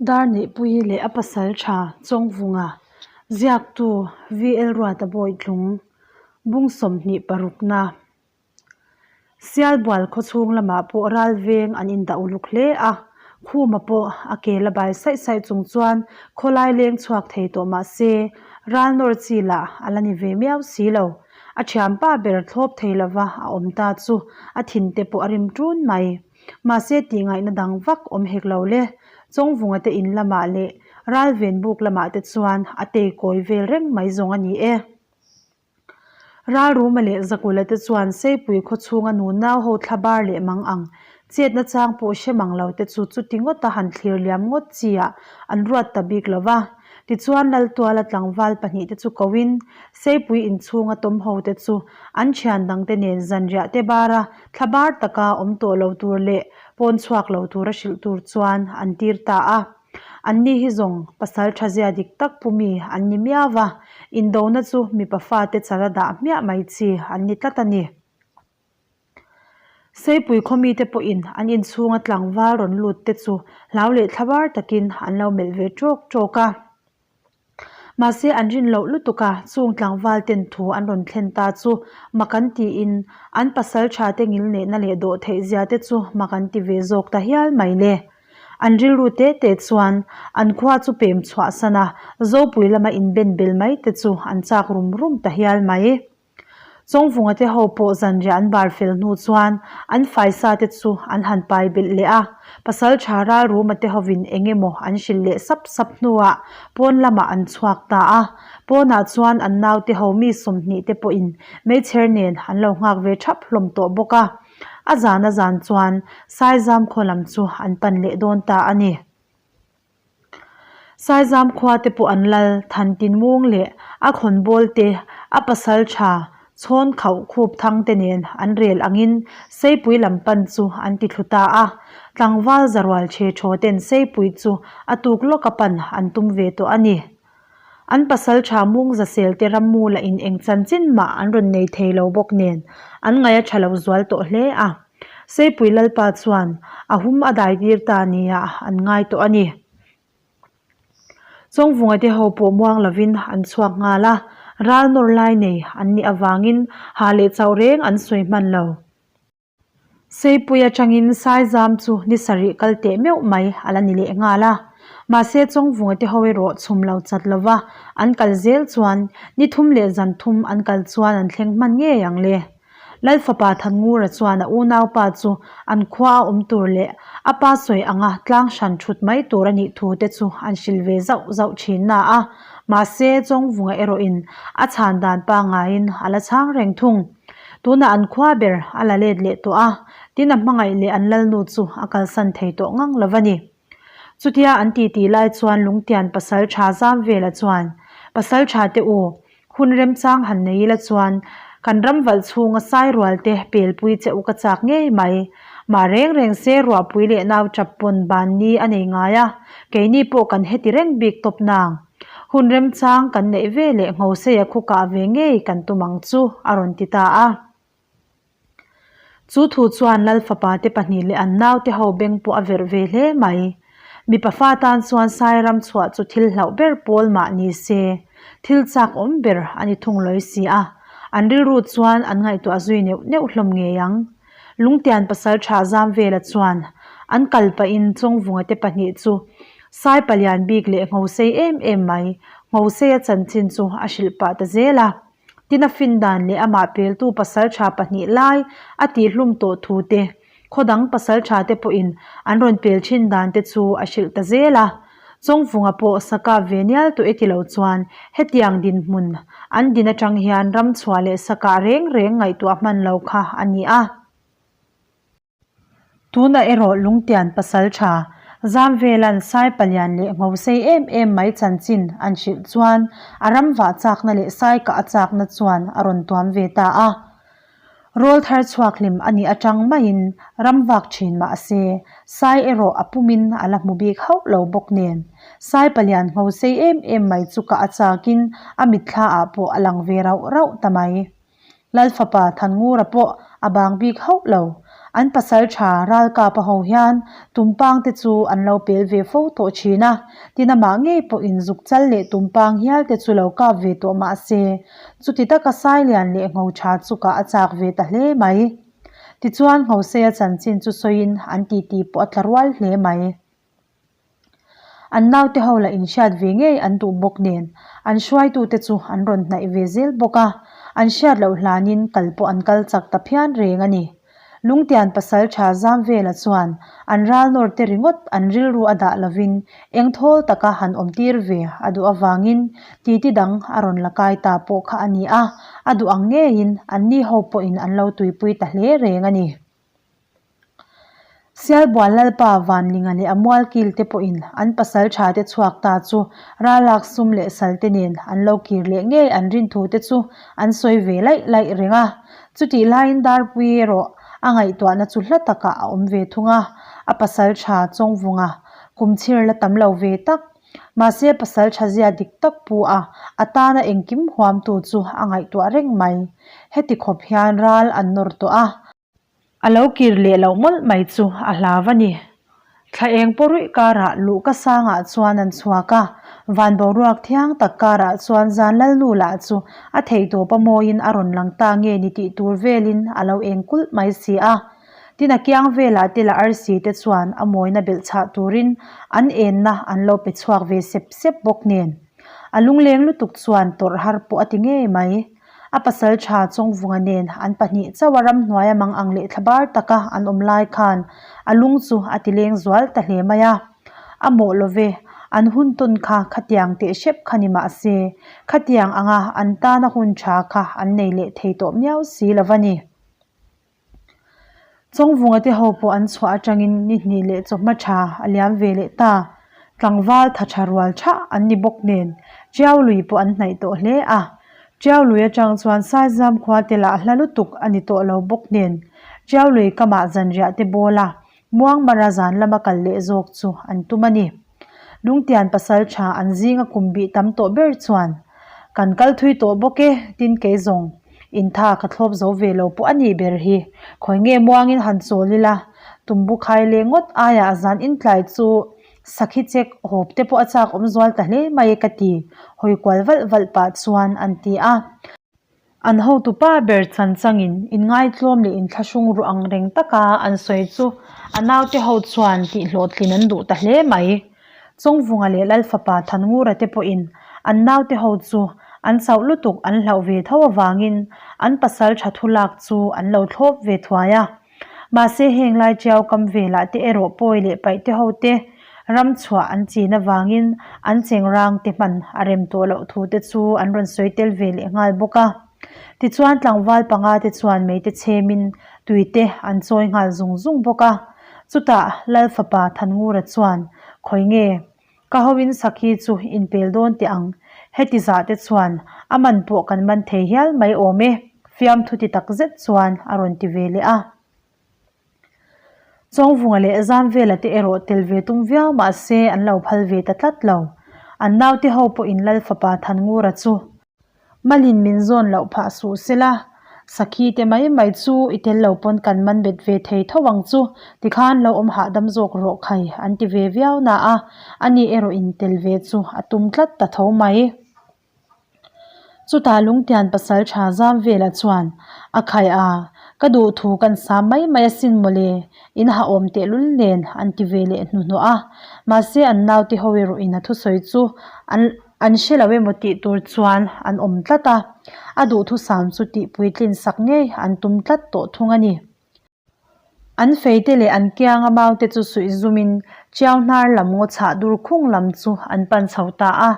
Darnihpuii leh a pasal tha Chawngvunga, ziaktu VL Ruata Bawitlung, bung 26na. Sialbual khawchhung lamah pawh ral veng an indah uluk hle a, Khuma pawh a ke la bai saih saih chung chuan khawlai leng chhuak thei tawh mah se ral nawr chi lah a la ni ve miau si lo. A thianpa ber thlawp thei lova a awm ta chu a thin te pawh a rim ṭun mai. Mahse tih ngaihna dang vak awm hek lo le. Chawngvunga te in lamah leh Ralvenbuk lamah te chuan a tei kawi vel reng mai zawng a ni e. Ralruma leh Zakula te chuan Seipui khaw chhunga nunau ho thla bar leh mang ang chetna chang pawh hre mang lo te chu chuti ngawta han thlir liam ngawt chi ah an ruat ta bik lo va. Tichuan Laltuala tlangval pahnihte chu koin Seipui inchhunga tawm ho te chu an thian dangte nen zanriah te bara thla bar taka awm tawh lo tur leh pawn chhuak lo tura hrilh tur chuan an tir ta a. Anni hi zawng pasal tha zia dik tak pu mi an ni miau va, indona chu mipa fate chala dah hmiah mai chi an ni tlat a ni. Seipui khaw mite pawhin an inchhunga tlangval rawn lut te chu hlau leh thlabar takin an lo melh ve ṭawk ṭawk a. Mahse an rin loh lutuk a, chung tlangval ten thu an rawn thlen ta chu mak an tiin an pasal tha te ngilneihna leh dawh theih zia te chu mak an ti ve zawk ta hial mai le. An rilru te te chuan an khua chu pem chhuah san a, Zopui lama inben bel mai te chu an chak rum rum ta hial mai. Chawngvunga te ho pawh zanriah an bar fel hnu chuan an faisa te chu an han pai belh leh a, Pasaltha Ralruma te hovin eng emaw an hrilh leh sap sap hnuah pawn lamah an chhuak ta a, pawnah chuan an naute ho mi 20 te pawhin meichher nen an lo nghak ve thap hlawm tawh bawk a, a zan a zan chuan Saizam khaw lam chu an pan leh dawn ta a ni. Saizam khua te pawh an lal than tin mung leh a khawnbawl te, a pasal tha chhawn khauh khup thang te nen an rel angin Seipui lam pan chu an ti thlu ta a. Tlangval zarual chhe thaw ten Seipui chu a tuk lawka pan an tum ve tawh a ni. An pasal tha mung zasel te rammu lah in eng chanchin mah an rawn nei thei lo bawk nen an ngaih a tha lo zual tawh hle a. Seipui Lalpa chuan a hum a dai tir ta nia an ngai tawh a ni. Chawngvunga te ho pawh muang lovin an chhuak nghal a, ral nawr lai nei an nih avangin ha leh chauh reng an sawi hman lo. Seipui atangin Saizam chu ni sarih kal teh meuh mai a la ni leh nghal a. Mahse Chawngvunga te ho erawh chhum lo chat lova an kal zel chuan ni thum leh zan thum an kal chuan an thleng hman ngei ang le. Lal fapa Thanngura chuan a unaupa chu an khua a awm tur leh a pa sawi anga tlang hran thut mai tur a nih thu te chu an hrilh ve zauh zauh thin na a. Mahse Chawngvunga erawhin a chhan dan pangaiin a la chhang reng thung. Tunah an khua ber a la let leh tawh a, tin a hmangaih leh an lalnu chu a kalsan thei tawh ngang lo a ni. Chutia an titi lai chuan Lungtian pasal tha zam vela chuan, Pasal tha te u, hun remchang han nei ila chuan kan ram valh chhunga sai rual te pelpui che u ka chak ngei mai. Mah reng reng se ruahpui leh nau tap pawn ban ni a nei ngai a, keini pawh kan heti reng bik tawp nang. Hun remchang kan neih ve leh Nghoseia khu kah ve ngei kan tum ang chu, a rawn ti ta a. Chu thu chuan Lal fapa te pahnih leh an naute ho beng pawh a verh ve hle mai. Mipa fa tan chuan Sairam chhuah chu thil hlauh ber pawl mah ni se, thil chak awm ber a ni thung lawi si a. An rilru chuan an ngaihtuah zui neuh neuh hlawm ngei ang. Lungtian pasal tha zam vela chuan an kal pahin Chawngvunga te pahnih chu Sai palian bik leh Nghosei em em mai, Nghoseia chanchin chu a hrilh pah ta zel a. Tin a fin dan leh amah peltu pasal tha pahnih lai a tihhlum tawh thu te, khaw dang pasal tha te pawhin an rawn pel thin dan te chu a hrilh ta zel a. Chawngvunga pawh sakap ve nial tawh e ti lo chuan hetiang dinhmun an din atang hian ram chhuah leh sakah reng reng ngaihtuah hman lo kha a ni a. Tunah erawh Lungtian pasal tha, Zamvelan Sai palian leh Nghosei em em mai chanchin an hrilh chuan a ram vah chakna leh Sai kah a chakna chuan a rawn tuam ve ta a. Rawl thar chhuak hlim a nih atang maiin ram vak thin mah se, Sai erawh a pumin a la hmu bik hauh lo bawk nen. Sai palian Nghosei em em mai chu kah a chakin a mitthla ah pawh a lang ve rauh rauh ta mai. Lal fapa Thanngura pawh a bang bik hauh lo. An pasaltha Ralkapa ho hian tumpang te chu an lo pel ve fo tawh thin a, tin amah ngei pawhin zuk chal leh tumpang hial te chu lo kap ve tawh mah se, chuti taka Sailian leh Nghocha chu kah a chak ve ta hle mai. Tichuan Nghoseia chanchin chu sawiin an titi pawh a tla rual hle mai. An naute ho lah inhriat ve ngei an duh bawk nen, an hruaitute chu an rawn hnaih ve zel bawk a, an hriat loh hlanin kal pawh an kal chak ta phian reng a ni. Lungtian pasal tha zam vela chuan an ral nawr te ringawt an rilru a dah lovin eng thawl taka han awm tir ve a duh avangin titi dang a rawn la kai ta pawh kha a ni a, a duh ang ngeiin anni ho pawhin an lo tuipui ta hle reng a ni. Sialbual Lalpa Vanlinga leh a mualkil te pawhin an pasal tha te chhuak ta chu ralak sum leh sal te nen an lo kir leh ngei an rin thu te chu an sawi ve laih laih reng a. Chutih laiin Darpui erawh a ngaihtuahna chu hla takah a awm ve thung a, a pasal tha Chawngvunga kum chhir la tam lo ve tak. Mahse pasal tha zia dik tak pu a, a tana engkim huamtu chu a ngaihtuah reng mai. Heti khawp hian ral an nawr tawh a. A lo kir leh loh mawlh mai chu a hlau a ni. Thla eng pawh ruih karah luhka sangah chuan an chhuak a, van boruak thiang tak karah chuan zan lalnu lah chu a theihtawp a mawiin a rawn lang ta nge ni tih tur velin a lo eng kulh mai si a. Tin a kiang velah te lah arsi te chuan a mawina belh chhah turin an enna an lo pe chhuak ve sep sep bawk nen. A lungleng lutuk chuan tawrh har pawh a ti ngei mai. A pasal tha Chawngvunga nen an pahnih chauh a ramhnuai a mang ang leh thlabar taka an awm lai khan a lung chu a ti leng zual ta hle mai a. A mawh lo ve, an hun tawn kha khatiang teh hrep kha ni mah se, khatiang anga an tana hun tha kha an nei leh thei tawh miau si lo va ni. Chawngvunga te ho pawh an chhuah atangin ni hnih leh chawhma tha a liam ve leh ta. Tlangval tha tha rual thah an ni bawk nen Tiau lui pawh an hnaih tawh hle a. Tiau lui atang chuan Saizam khua te lah hla lutuk a ni tawh lo bawk nen Tiau lui kamah zanriah te bawl a Muangmara zan lama kal leh zawk chu an tum a ni. Lungtian pasal tha an zinga kum bih tam tawh ber chuan, Kan kal thui tawh bawk e, tin kei zawng intha ka thlawp zo ve lo pawh a nih ber hi. Khawi nge muangin han chawl ila, tumbu khai leh ngawt aiah zan intlai chu sakhi chek hawp te pawh a chak awm zual ta hle mai ka ti, hawi kual valh valh pah chuan an ti a. An hotupa ber chan changin inngaitlawm leh inthlahrung ruh ang reng taka an sawi chu a naute ho chuan tihhlawhtlin an duh ta hle mai. Chawngvunga leh Lalfapa Thanngura te pawhin an naute ho chu an chauh lutuk an hlauh ve tho avangin an pasal tha thu lak chu an lo thlawp ve thuai a. Mahse heng lai tiau kam velah te erawh pawi leh paih te ho te ram chhuah an chin avangin an cheng rang te hman a rem tawh loh thu te chu an rawn sawi tel ve leh nghal bawk a. Tichuan tlangval panga te chuan mei te chhemin tui te an chawi nghal zung zung bawk a. Chutah Lal fapa Thanngura chuan khawi nge Ka hoin sakhi chu inpel dawn teh ang. Heti zah te chuan a man pawh kan man thei hial mai awm e, fiamthu ti tak zet chuan a rawn ti ve leh a. Chawngvunga leh Zamvela te erawh tel ve tum viau mah se an lo phal ve ta tlat lo. An naute ho pawhin Lal fapa Thanngura chu Malin min zawn loh phah suh sela, sakhi te mai mai chu i tel lo pawn kan man bet ve thei tho ang chu, tikhan lo awm hahdam zawk rawh khai an ti ve viau na a, ani erawh in tel ve chu a tum tlat ta tho mai. Chutah Lungtian pasal tha zam vela chuan a khai a, ka duh thu kan sam mai mai asin mawle, in ha awm tehlul nen an ti ve leh hnuhnawh a, mahse an naute ho erawh in a thusawi chu an An hre lo emaw tih tur chuan an awm tlat a, a duhthusam chu tih puitlin sak ngei an tum tlat tawh thung a ni. An feite leh an kianga maute chu suih zumin Chiau hnar lam ngaw chhah dur khung lam chu an pan chho ta a.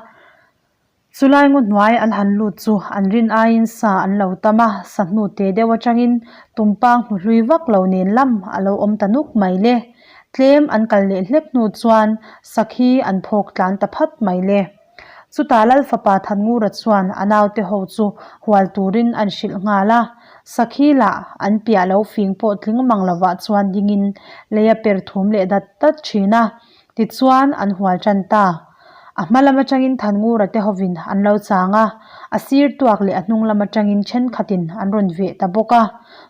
Chulai ngaw hnuai an han lut chu an rin aiin sa an lo tam a, sa hnu te deuh atangin tumpang hnuhlui vak lo nen lam a lo awm ta nuk mai le. Tlem an kal leh hlek hnu chuan sakhi an phawk tlan ta phat mai le. Chutah Lal fapa Thanngura chuan a naute ho chu hual turin an hrilh nghal a. Sakhi lah an piah lo fing pawh tling mang lovah chuan dingin lei a per thum leh dat dat thin a. Tichuan an hual tan ta. A hma lam atangin Thanngura te hovin an lo chang a, a sir tuak leh a hnung lam atangin thenkhatin an rawn veh ta bawk a.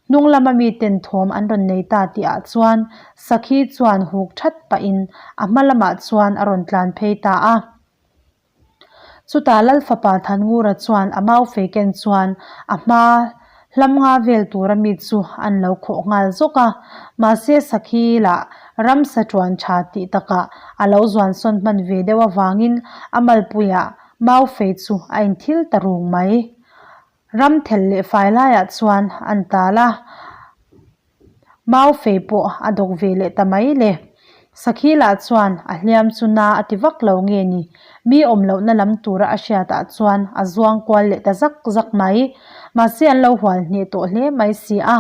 Hnung lama miten thawm an rawn nei ta tihah chuan Sakhi chuan huk that pahin a hma lamah chuan a rawn tlan phei ta a. Chutah Lal fapa Thanngura chuan a mau fei ken chuan a hma hlam nga vel tura mi chu an lo khawh nghal zawk a, mahse Sakhi lah ramsa tuan tha tih takah a lo zuan sawn hman ve deuh avangin a malpuiah mau fei chu a inthil ta rung mai. Ram thel leh fai laiah chuan an tal a. Mau fei pawh a dawk ve leh ta mai le. Sakhi lah chuan a hliam chu na a ti vak lo nge ni, mi awm lohna lam tura a hriatah chuan a zuang kual leh ta zak zak mai. Mahse an lo hual hneh tawh hle mai si a,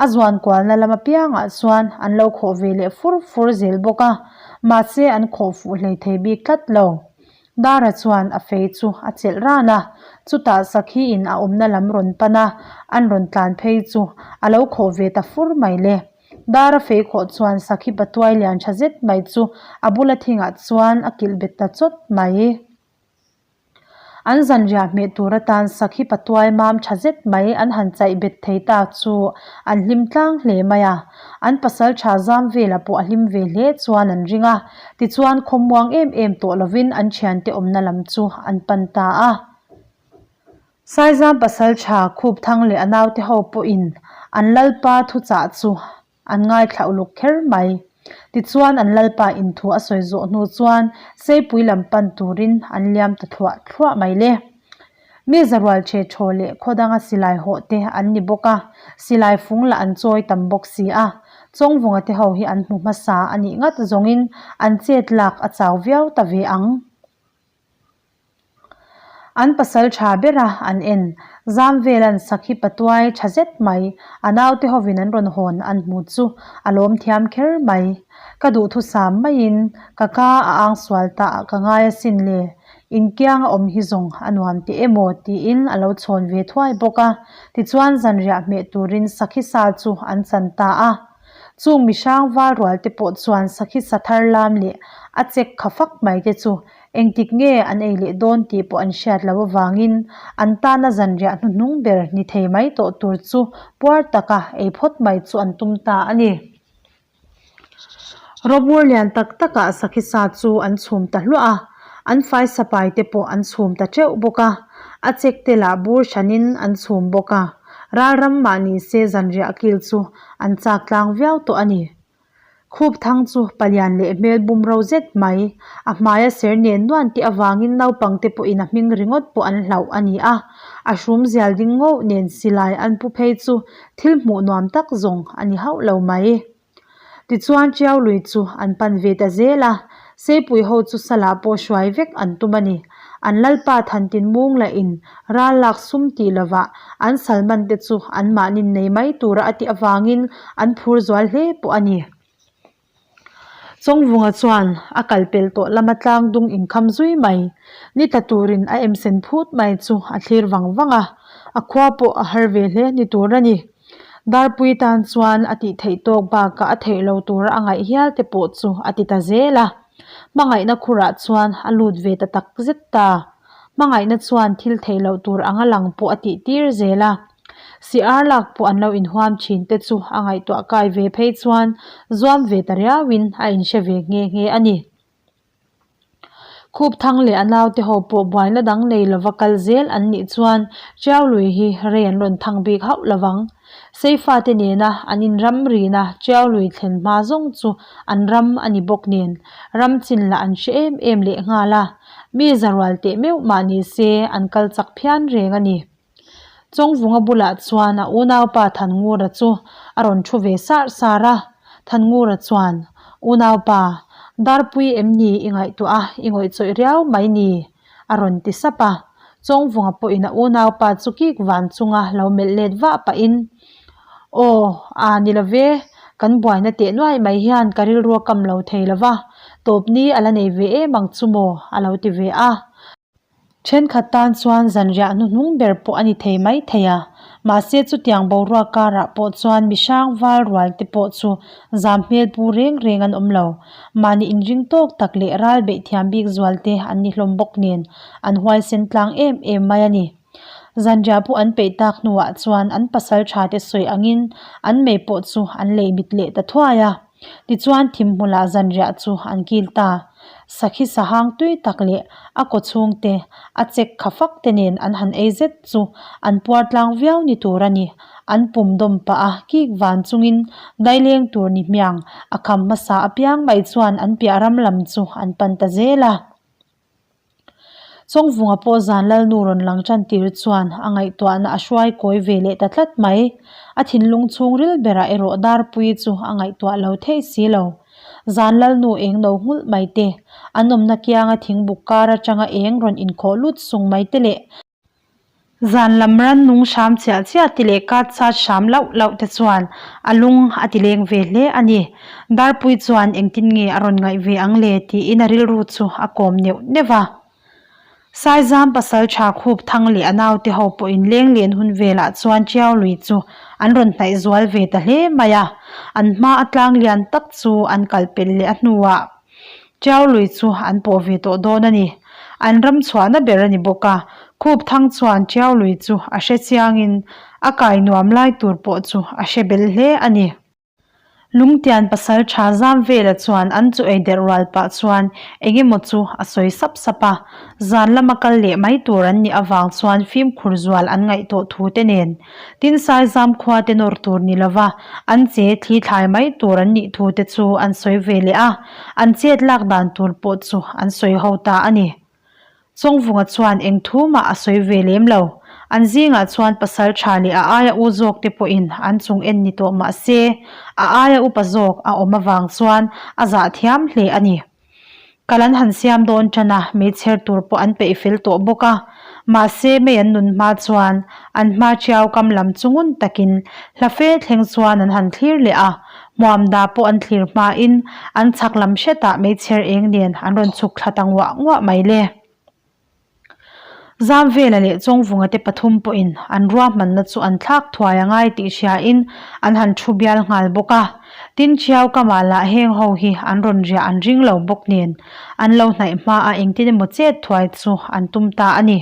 a zuan kualna lam apiangah chuan an lo khawh ve leh fur fur zel bawk a, mahse an khawh fuh hlei thei bik tlat lo. Dara chuan a fei chu a chelh ran a, chutah Sakhi in a awmna lam rawn pan a, an rawn tlan phei chu a lo khawh ve ta fur mai le. Dara fei khawh chuan Sakhi patuai lian tha zet mai chu a bula thingah chuan a kilh bet ta chawt mai. An zanriah hmeh tur atan Sakhi patuai mam tha zet mai an han chaih bet thei ta chu an hlim tlang hle mai a. An pasal tha zam velah pawh a hlim ve hle chuan an ring a, tichuan khawmuang em em tawh lovin an thiante awmna lam chu an pan ta a. Saizam pasal tha Khupthang leh a naute ho pawhin an lalpa thuchah chu an ngaithla uluk kher mai. Tichuan an lalpa inthu a sawi zawh hnu chuan Seipui lam pan turin an liam ta thluah thluah mai le. Mi zarual che thaw leh khaw danga silai hawh te an ni bawk a, silai fung lah an chawi tam bawk si a. Chawngvunga te ho hi an hmu hmasa a nih ngat zawngin an chet lak a chau viau ta ve ang. An pasal tha bera an en zam velan sakhi patuai tha zet mai a naute hovin an rawn hawn an hmu chu a lawm thiam kher mai. Ka duhthusam maiin ka ka a ang sual ta ah ka ngai asin le. Inkiang a awm hi zawng a nuam teh emaw tiin a lo chhawn ve thuai bawk a, tichuan zanriah hmeh turin sakhi sa chu an chan ta a. Chung mihrang val rual te pawh chuan sakhi sa thar lam leh a chek kha fak mai te chu engtik nge an ei leh dawn tih pawh an hriat loh avangin an tana zanriah hnuhnung ber ni thei mai tawh tur chu puar taka ei phawt mai chu an tum ta a ni. Rawbur lian tak takah sakhi sa chu an chhum ta hluah a, an fai sapai te pawh an chhum ta teuh bawk a, a chek te lah bur hranin an chhum bawk a, ralram mah ni se zanriah kil chu an chak tlang viau tawh a ni. Khup thang chu palian leh hmel bum ro zet mai, a hmaia ser nen nuan te avangin naupang te pawhin a hming ringawt pawh an hlauh a ni a, a hrum zial ding ngauh nen silai an pu phei chu Thil hmuh nuam tak zawng a ni hauh lo mai. Tichuan Tiau lui chu an pan ve ta zel a, Seipui ho chu salah pawh hruai vek an tum a ni. An lalpa Thantin mung lah in ral lak sum tih lovah an salman te chu anmahnin nei mai tura a tih avangin an phur zual hle pawh a ni. Chawngvunga chuan a kal pel tawh lama tlang dung inkham zui mai. Ni tla turin a em sen phut mai chu a thlir vang vang a, a khua pawh a har ve hle ni tur a ni. Darpui tan chuan a tih theih tawk bakah a theih lo tura a ngaih hial te pawh chu a ti ta zel a. Hmangaihna khurah chuan a lut ve ta tak zet ta. Hmangaihna chuan thil theih loh tur anga lang pawh a tih tir zel a. Siar lak pawh an lo inhuam thin te chu a ngaihtuah kai ve phei chuan zuam ve ta riauin a inhre ve nghe nghe a ni. Khupthang leh a naute ho pawh buaina dang nei lova kal zel an nih chuan Tiaului hi rei an rawn thang bik hauh lovang. Seifate nena an inram rina Tiaului thlen hma zawng chu an ram a ni bawk nen ram chin lah an hre em em lehnghal a, mi zarual teh meuh mah ni se an kal chak phian reng a ni. Chawngvunga bulah chuan a unaupa Thanngura chu a rawn thu ve sar sar a, Thanngura chuan, Unaupa, Darpui em ni i ngaihtuah a, i ngawih chawih riau mai ni? a rawn ti sap a. Chawngvunga pawhin a unaupa chu kik van chunga lo melh let vah pahin, Aw, a ni lo ve, kan buaina teh nuai mai hian ka rilru a kam lo thei lo va, tawpni a la nei ve em ang chu maw? a lo ti ve a. Thenkhat tan chuan zanriah hnuhnung ber pawh a ni thei mai thei a. Mahse chutiang boruak karah pawh chuan mihrang val rual te pawh chu zam hmel pu reng reng an awm lo. Mahni inring tawk tak leh ral beih thiam bik zual te an ni hlawm bawk nen an huaisen tlang em em mai a ni. Zanriah pawh an peih tak hnuah chuan an pasal tha te sawi angin an mei pawh chu an lei mit leh ta thuai a. Tichuan thimhmulah zanriah chu an kil ta. Sakhi sahang tui tak leh a kaw chhungte a chek kha fak te nen an han ei zet chu an puar tlang viau ni tur a ni. An pum dawm pah a kik van chungin daileng tur ni hmiang a kham hmasa apiang mai chuan an piah ram lam chu an pan ta zel a. Chawngvunga pawh zan Lalnu rawn lang tan tir chuan a ngaihtuahna a hruai kawi ve leh ta tlat mai. A thinlung chhungril berah erawh Darpuii chu a ngaihtuah lo thei si lo. Zan Lalnu eng no nghulh mai te, an awmna kianga thingbuk kar atanga eng rawn inkhawh lut sung mai te leh, Zan lam ran nung hram chiah chiah te leh kat chat hram lauh lauh te chuan a lung a ti leng ve hle a ni. Darpui chuan engtin nge a rawn ngaih ve ang le tiin a rilru chu a kawm neuh neuh a. Saizam pasal tha khup thang leh a naute ho pawhin leng len hun velah chuan Tiau lui chu an rawn hnaih zual ve ta hle mai a. An hma a tlang lian tak chu an kal pelh leh a hnuah Tiau lui chu an pawh ve tawh dawn a ni. An ram chhuahna ber a ni bawk a, Khup Thang chuan Tiau lui chu a hre chiangin a kai nuam lai tur pawh chu a hre bel hle a ni. Lungtian pasal tha zam vela chuan an chu ei derh rual pah chuan eng emaw chu a sawi sap sap a, zan lama kal leh mai tur an nih avang chuan fimkhur zual an ngaih tawh thu te nen Tin Saizam khua te nawr tur ni lova an che thli thlai mai tur an nih thu te chu an sawi ve leh a, an chet lak dan tur pawh chu an sawi ho ta a ni. Chawngvunga chuan eng thu mah a sawi ve lem lo. An zingah chuan pasal tha leh a aia u zawk te pawhin an chung en ni tawh mah se, a aia upa zawk a awm avang chuan a zah thiam hle a ni. Kal an han siam dawn tan a, meichher tur pawh an peih fel tawh bawk a. Mahse, mei an nun hma chuan an hma ṭiau kam lam chu ngun takin hla fe thleng chuan an han thlir leh a. Hmuamda pawh an thlir hmain an chhak lam hretah meichher eng nen an rawn chhuk thla ta nguah nguah mai le. Zamvela leh Chawngvunga te pathum pawhin an ruahmanna chu an thlak thuai a ngai tih hriain an han thu bial nghal bawk a. Tin Chiau kamah lah heng ho hi an rawn riah an ring lo bawk nen an lo hnaih hma a engtin emaw chet thuai chu an tum ta a ni.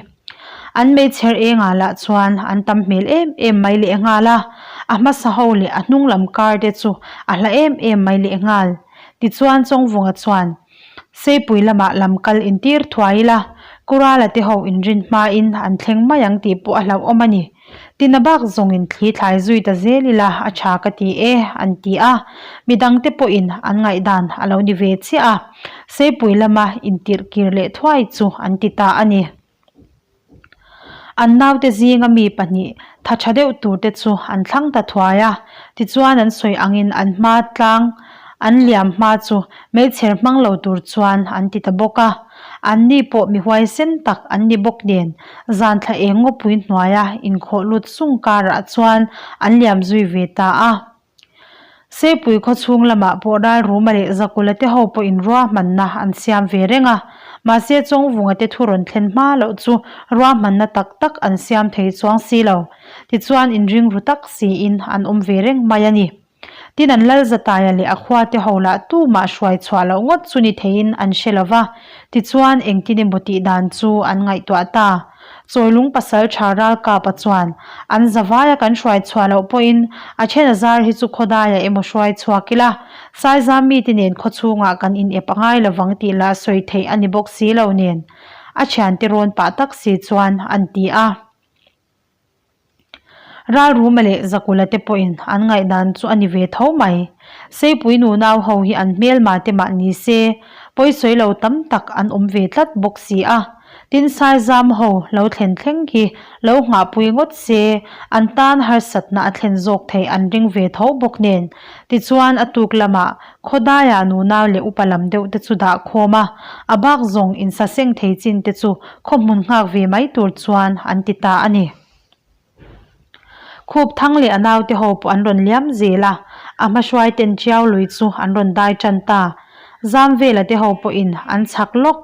An meichher engah lah chuan an tam hmel em em mai leh nghal a, a hmasa ho leh a hnung lam kar te chu a hla em em mai leh nghal. Tichuan Chawngvunga chuan. Seipui lamah lam kal intir thuai ila, Kurala te ho inrin hmain an thleng mai ang tih pawh a hlauhawm a ni. Tina bak zawngin thli thlai zui ta zel ila a tha ka ti e, an ti a. Midangte pawhin an ngaihdan a lo ni ve chiah a, Seipui lama intirh kir leh thuai chu an ti ta a ni. An naute zinga mi pahnih tha tha deuh tur te chu an thlang ta thuai a, tichuan an sawi angin an hma tlang an liam hma chu meichher hmang lo tur chuan an ti ta bawk a. Anni pawh mi huaisen tak an ni bawk nen zan thla eng ngawpui hnuaia inkhawh lut sung karah chuan an liam zui ve ta a. Seipui khaw chhung lamah pawh Ralruma leh Zakula te ho pawhin ruahmanna an siam ve reng a, mahse Chawngvunga te thu rawn thlen hma loh chu ruahmanna tak tak an siam thei chuang si lo. Tichuan inring ru tak siin an awm ve reng mai a ni. Tin an Lalzataia leh a khua te ho lah tumah hruai chhuah loh ngawt chu ni theiin an hre lo va, tichuan engtin emaw tih dan chu an ngaihtuah ta. Chawilung pasal tha Ralkapa chuan, An zavaia kan hruai chhuah loh pawhin a then a zar hi chu khawdaiah emaw hruai chhuak ila, Saizam mite nen khawchhungah kan in ep a ngai lovang tih lah sawi theih a ni bawk si lo nen, a thiante rawn pah tak si chuan an ti a. Ralruma leh Zakula te pawhin an ngaihdan chu a ni ve tho mai. Seipui nunau ho hi an hmelma te mah ni se, pawisawi lo tam tak an awm ve tlat bawk si a. Tin Saizam ho lo thlen thleng hi lo nghahpui ngawt se, an tan harsatna a thlen zawk theih an ring ve tho bawk nen. Tichuan a tuk lamah Khawdaiah nunau leh upa lam deuh te chu dah khawm a, a bak zawng insaseng thei chin te chu khaw hmun nghak ve mai tur chuan an ti ta a ni. Khup thang leh a naute ho pawh an rawn liam zel a, a hmahruai ten Tiau lui chu an rawn dai tan ta. Zam vela te ho pawhin an chhak lawk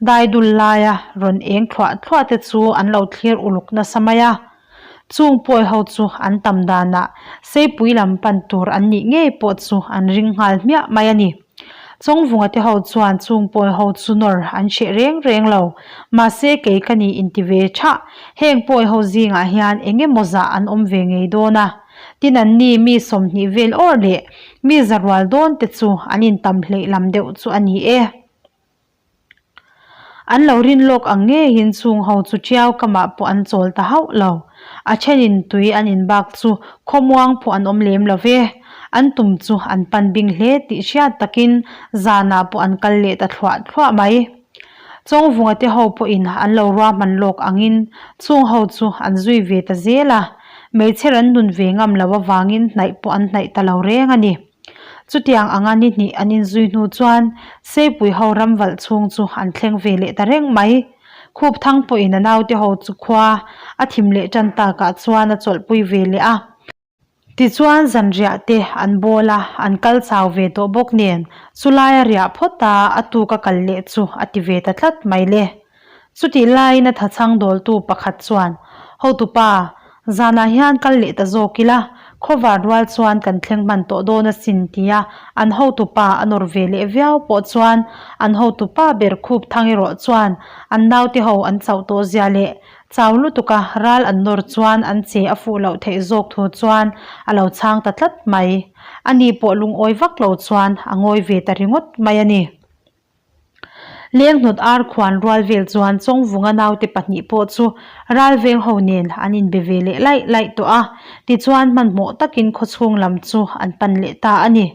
dai dul laia rawn eng thluah thluah te chu an lo thlir uluk nasa mai a. Chung pawi ho chu an tam danah Seipui lam pan tur an nih ngei pawh chu an ring nghal hmiah mai a ni. Chawngvunga te ho chuan chung pawi ho chu nawr an hreh reng reng lo. Mahse kei ka ni inti ve thah. Heng pawi ho zingah hian eng emaw zah an awm ve ngei dawn a. Tin an ni mi 20 vel awr leh mi za rual dawn te chu an intam hleih lam deuh chu a ni e. An lo rin lawk ang ngeiin chung ho chu tiau kamah pawh an chawl ta hauh lo. A thenin tui an in bak chu khawmuang pawh an awm lem lo ve. An tum chu an pan bing hle tih hriat takin zanah pawh an kal leh ta thluah thluah mai. Chawngvunga te ho pawhin an lo ruahman lawk angin chung ho chu an zui ve ta zel a. Hmeichhe ran nun ve ngam lo avangin hnaih pawh an hnaih ta lo reng a ni. Chutiang anga ni hnih an inzui hnu chuan Seipui ho ram valh chhung chu an thleng ve leh ta reng mai. Khup thang pawhin a naute ho chu khua a thim leh tan takah chuan a chawlhpui ve leh a. Tichuan zanriah te an bawl a, an kal chau ve tawh bawk nen chulaia riah phawt a a tuk a kal leh chu a ti ve ta tlat mai le. Chutih laiin a thachhang dawltu pakhat chuan, Hotupa, zanah hian kal leh ta zawk ila, khawvar rual chuan kan thleng hman tawh dawn asin tia an hotupa a nawr ve leh viau pawh chuan an hotupa ber khup thang erawh chuan an naute ho an chauh tawh zia leh chau lutuka ral an nawr chuan an che a fuh loh theih zawk thu chuan a lo chhang ta tlat mai. Ani pawh lungawi vak lo chuan a ngawi ve ta ringawt mai a ni. Lenghnawt ar khuan rual vel chuan Chawngvunga naute pahnih pawh chu Ralveng ho nen an inbe ve leh laih laih tawh a, tichuan hmanhmawh takin khawchhung lam chu an pan leh ta a ni.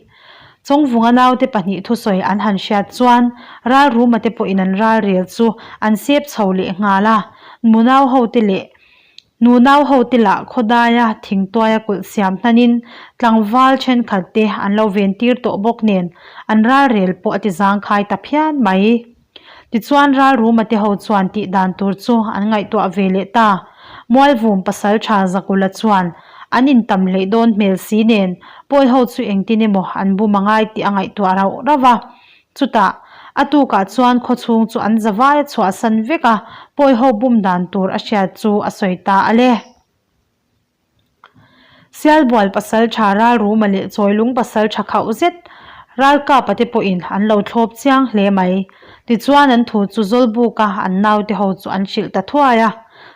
Chawngvunga naute pahnih thusawi an han hriat chuan Ralruma te pawhin an ralrel chu an sep chho leh nghal a, nunau hote leh Nunau hote lah khawdaia thingtuaia kulh siam hnanin tlangval thenkhat te an lo ven tir tawh bawk nen an ralrel pawh a ti zangkhai ta phian mai. Tichuan ralruma te ho chuan tih dan tur chu an ngaihtuah ve leh ta. Mualvum pasaltha Zakula chuan an intam hleih dawn hmel si nen pawi ho chu engtin emaw an bum a ngai tih a ngaihtuah rauh rauh a. Chutah, a tukah chuan khawchhung chu an zavai a chhuahsan vek a, pawiho bum dan tur a hriat chu a sawi ta a le. Sialbual pasaltha Ralruma leh Chawilung pasaltha khauh zet Ralkapa te pawhin an lo thlawp chiang hle mai. Tichuan an thu chu Zawlbuka an naute ho chu an hrilh ta thuai a.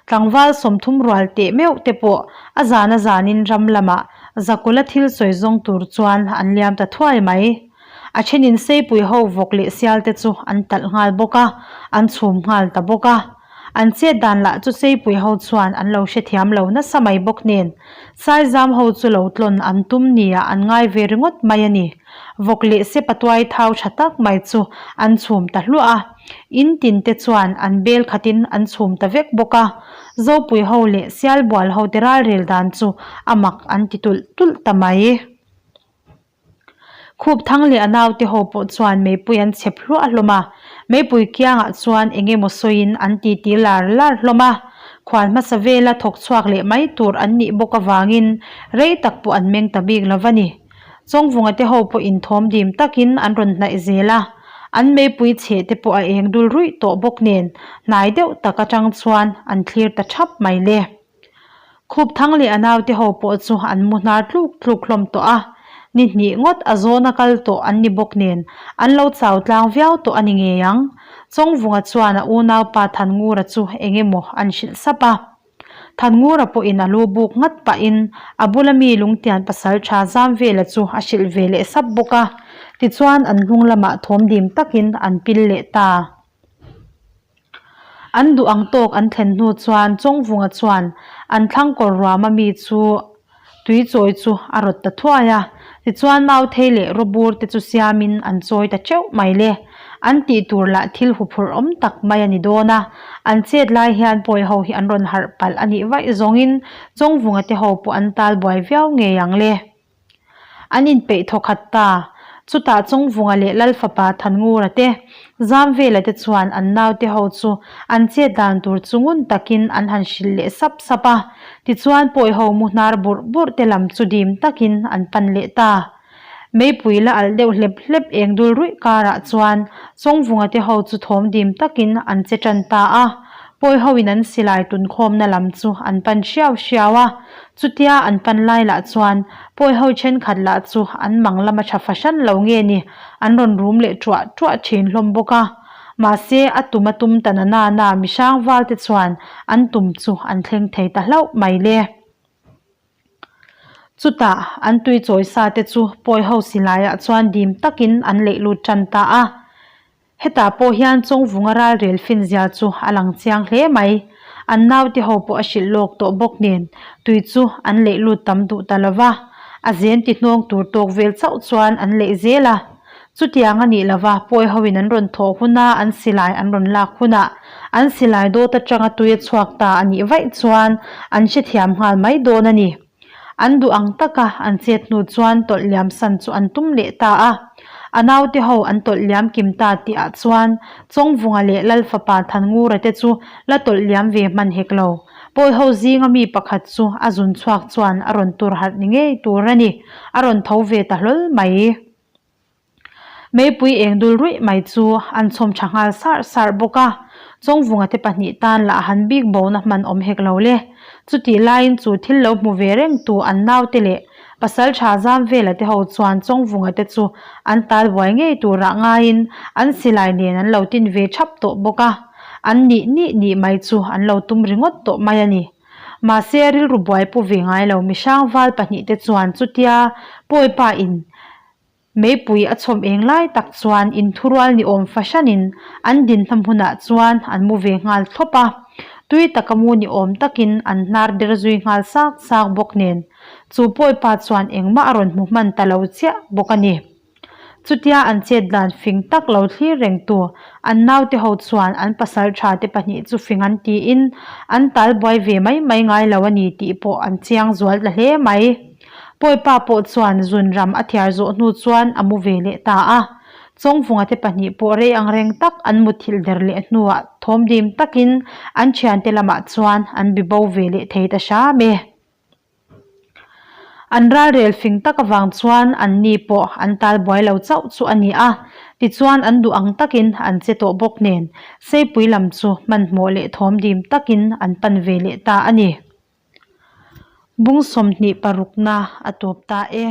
Tlangval 30 rual teh meuh te pawh a zan a zanin ram lamah Zakula thil sawi zawng tur chuan an liam ta thuai mai. A thenin seipui ho vawk leh sial te chu an talh nghal bawk a, an chhum nghal ta bawk a. An chet dan lah chu seipui ho chuan an lo hrethiam lo nasa mai bawk nen, Saizam ho chu lo tlawn an tum nia an ngai ve ringawt mai a ni. Vawk leh sepa tuai thau tha tak mai chu an chhum ta hluah a, in tin te chuan an bel khatin an chhum ta vek bawk a. Zopui ho leh Sialbual ho te ralrel dan chu a mak an ti tulh tulh ta mai. Khup thang leh a naute ho pawh chuan meipui an chhep hluah hlawm a, meipui kiangah chuan eng emaw sawiin an titi lar lar hlawm a. Khual hmasa vela thawk chhuak leh mai tur an nih bawk avangin rei tak pawh an meng ta bik lo va ni. Chawngvunga te ho pawh inthawm dim takin an rawn hnaih zel a, an meipui chheh te pawh a eng dul ruih tawh bawk nen hnai deuh tak atang chuan an thlir ta thap mai le. Khup thang leh a naute ho pawh chu an mu hnar tluk tluk hlawm tawh a, ni hnih ngawt a zawna kal tawh an ni bawk nen an lo chau tlang viau tawh a ni ngei ang. Chawngvunga chuan a unaupa Thanngura chu eng emaw an hrilh sap a. Thanngura pawhin a lu buk ngat pahin a bula mi lungtian pasal tha zam vela chu a hrilh ve leh sap bawk a, tichuan an hnung lamah thawm dim takin an pil leh ta. An duh ang tawk an thlen hnu chuan Chawngvunga chuan an thlang kawr ruama mi chu tui chawi chu a rawt ta thuai a. Tichuan Mauthei leh Rawbur te chu siamin an chawi ta teuh mai le. An tih tur lah thil huphurh awm tak mai a ni dawn a. An chet lai hian pawi ho hi an rawn harh palh a nih vaih zawngin Chawngvunga te ho pawh an tal buai viau ngei ang le. An inpeih thaw khat ta. Chutah Chawngvunga leh Lalfapa Thanngura te, Zamvela te chuan an naute ho chu an chet dan tur chu ngun takin an han hrilh leh sap sap a. Tichuan pawi ho mu hnar burh burh te lam chu dim takin an pan leh ta. Meipui la alh deuh hlep hlep eng dul ruih karah chuan Chawngvunga te ho chu thawm dim takin an che tan ta a. Pawi hoin an silai tunkhawmna lam chu an pan hriau hriau a, chutia an pan lai lah chuan pawi ho thenkhat lah chu an mang lama tha fahran lo nge ni an rawn rum leh tuah tuah thin hlawm bawk a. Mahse a tum a tum ta na na na mihrang val te chuan an tum chu an thleng thei ta hlauh mai le. Chutah an tui chawi sa te chu pawi ho silaiah chuan dim takin an leih lut tan ta a. Hetah pawh hian Chawngvunga ralrel finzia chu a lang chiang hle mai. An naute ho pawh a hrilh lawk tawh bawk nen tui chu an leih lut tam duh ta lo va, a zen ti hnawng tur tawk vel chauh chuan an leih zel a. Chutiang a nih lova pawi hoin an rawn thawh huna an silai an rawn lak hunah an silai dawt atanga tui a chhuak ta a nih vaih chuan an hrethiam nghal mai dawn a ni. An duh ang taka an chet hnu chuan tawlh liam san chu an tum leh ta a. A naute ho an tawlh liam kim ta tih ah chuan Chawngvunga leh Lal fapa Thanngura te chu la tawlh liam ve hman hek lo. Pawi ho zinga mi pakhat chu a zun chhuak chuan a rawn tur harh ni ngei tur a ni. A rawn tho ve ta hlawl mai. Meipui eng dul ruih mai chu an chhawm tha nghal sarh sarh bawk a, Chawngvunga te pahnih tan lah han bik bona hman awm hek lo le. Chutih laiin chu thil lo hmu ve reng tu an naute leh pasal tha zam vela te ho chuan Chawngvunga te chu an tal buai ngei turah ngaiin an silai nen an lo tin ve thap tawh bawk a, an nih nih nih mai chu an lo tum ringawt tawh mai a ni. Mahse rilru buai pu ve ngai lo mihrang val pahnih te chuan chutia Pawipa in Meipui a chhawm eng lai tak chuan inthurual ni awm fahranin an dinhna hmunah chuan an mu ve nghal thlawp a, tui taka mu ni awm takin an hnar der zui nghal sak sak bawk nen chu pawipa chuan engmah a rawn hmu hman ta lo chiah bawk a ni. Chutia an chet dan fing tak lo thlir rengtu an naute ho chuan an pasal tha te pahnih chu fing an tiin an tal buai ve mai mai ngai lo a ni tih pawh an chiang zual ta hle mai. Pawipa pawh chuan zun ram a thiar zawh hnu chuan a mu ve leh ta a. Chawngvunga te pahnih pawh rei ang reng tak an muthilh der leh hnuah thawm dim takin an thiante lamah chuan an bi bo ve leh thei ta hram e. An ralrel fing tak avang chuan an ni pawh an tal buai lo chauh chu a ni a, tichuan an duh ang takin an che tawh bawk nen Seipui lam chu hmanhmawh leh thawm dim takin an pan ve leh ta a ni. Bung 26 na a tawp ta e.